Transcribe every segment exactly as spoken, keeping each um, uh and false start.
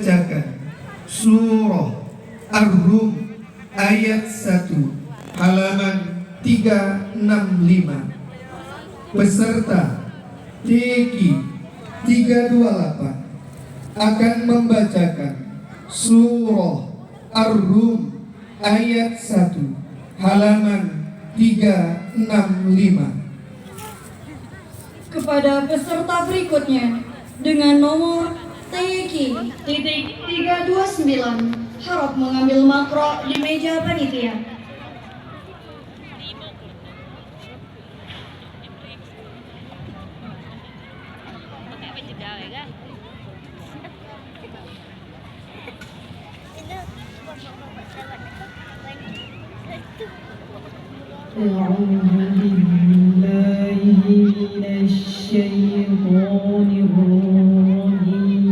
Bacakan Surah Ar-Rum ayat satu, halaman tiga enam lima. Peserta T Q tiga dua lapan akan membacakan Surah Ar-Rum ayat satu, halaman tiga enam lima. Kepada peserta berikutnya dengan nomor T Q titik tiga dua sembilan, harap mengambil makro di meja panitia. أعوذ بالله من الشيطان الرجيم.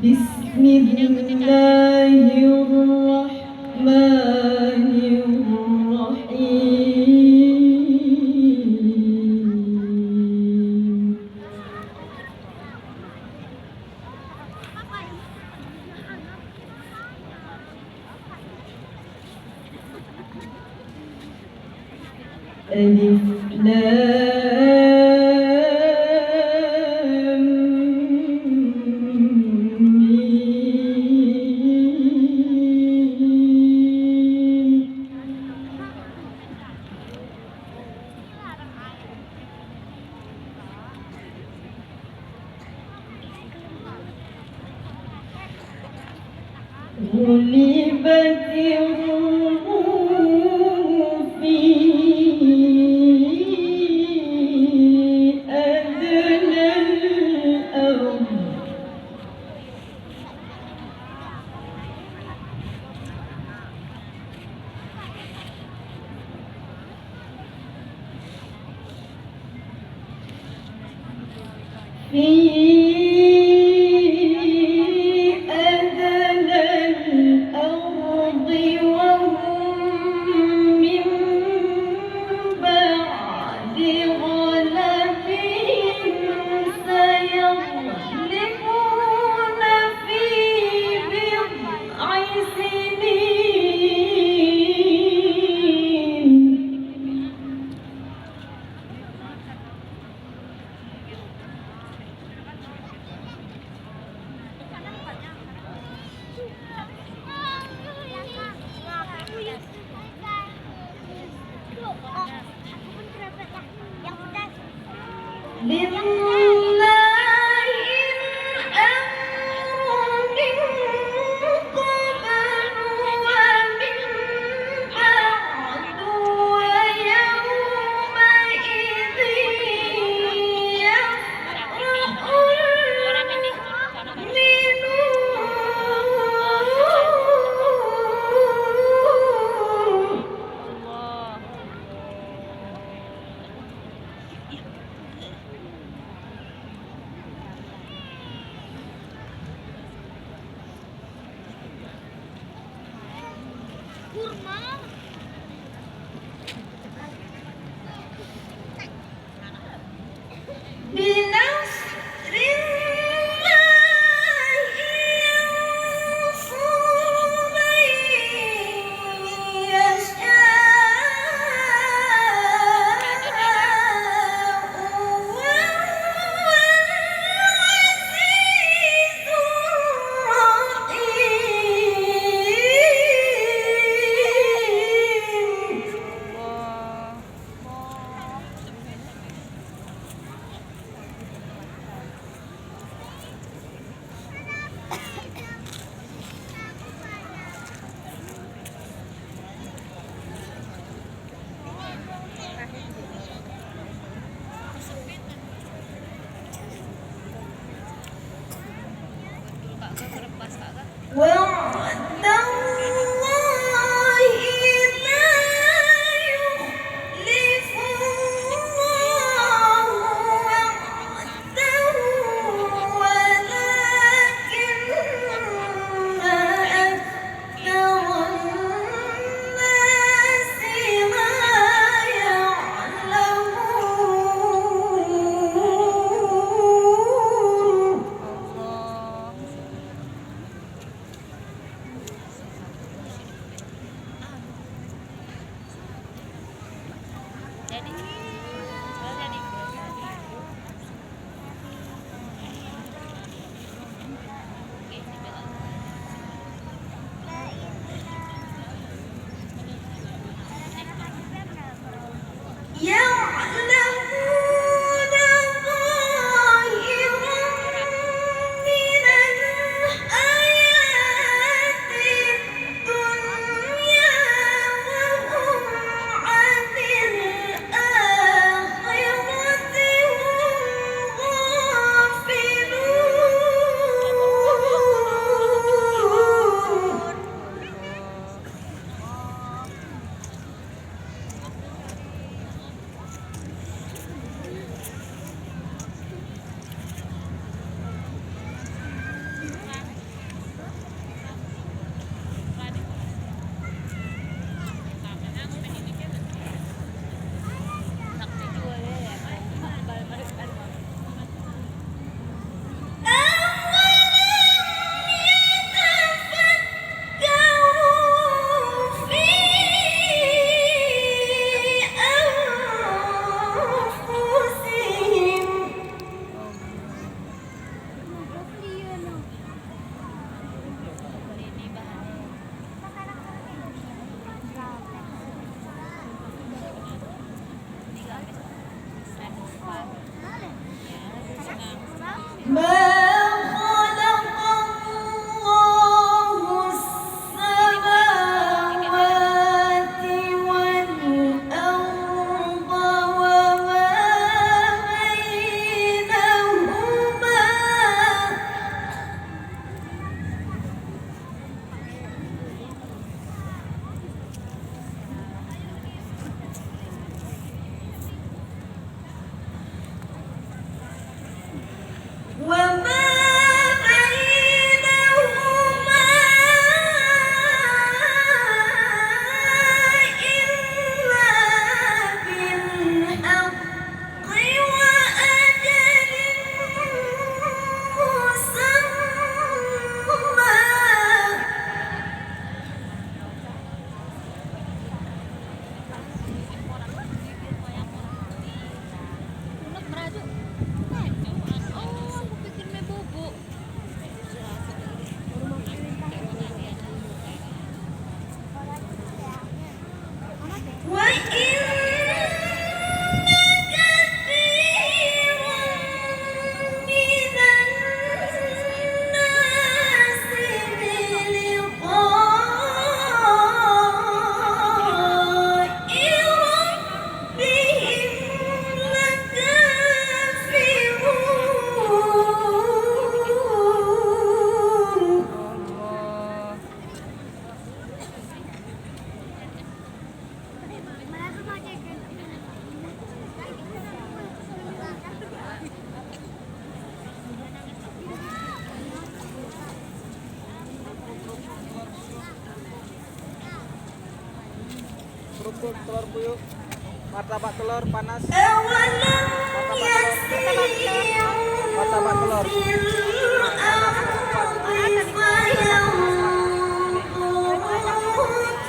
بسم الله الرحمن الرحيم. ألف لام ميم. غلبت الروم في أدنى الأرض. في أدنى الأرض وهم من بعد غلبهم سيغلبون في بضع سنين. لله الأمر من قبل ومن بعد ويومئذ يفرح المؤمنون. بنصر الله ينصر من يشاء وهو العزيز الرحيم. ما خلق الله السماوات والأرض وما بينهما وما بينهما إلا بالحق وأجل مسمى. وإن كثيرا من الناس بلقاء ربهم لكافرون. Kerupuk telur puyuh, martabak telur panas. Martabak telur. Martabak telur.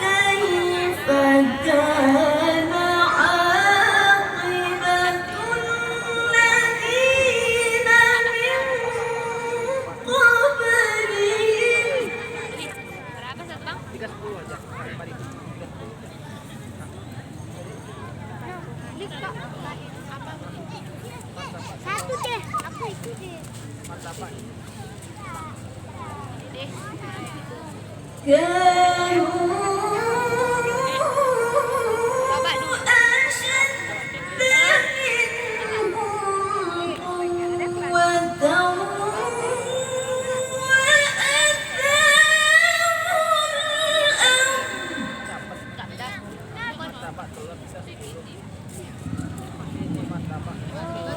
كيف كان عاقبة الذين من قبلهم. Satu deh, aku itu deh. كانوا أشد منهم قوة وأثاروا الأرض.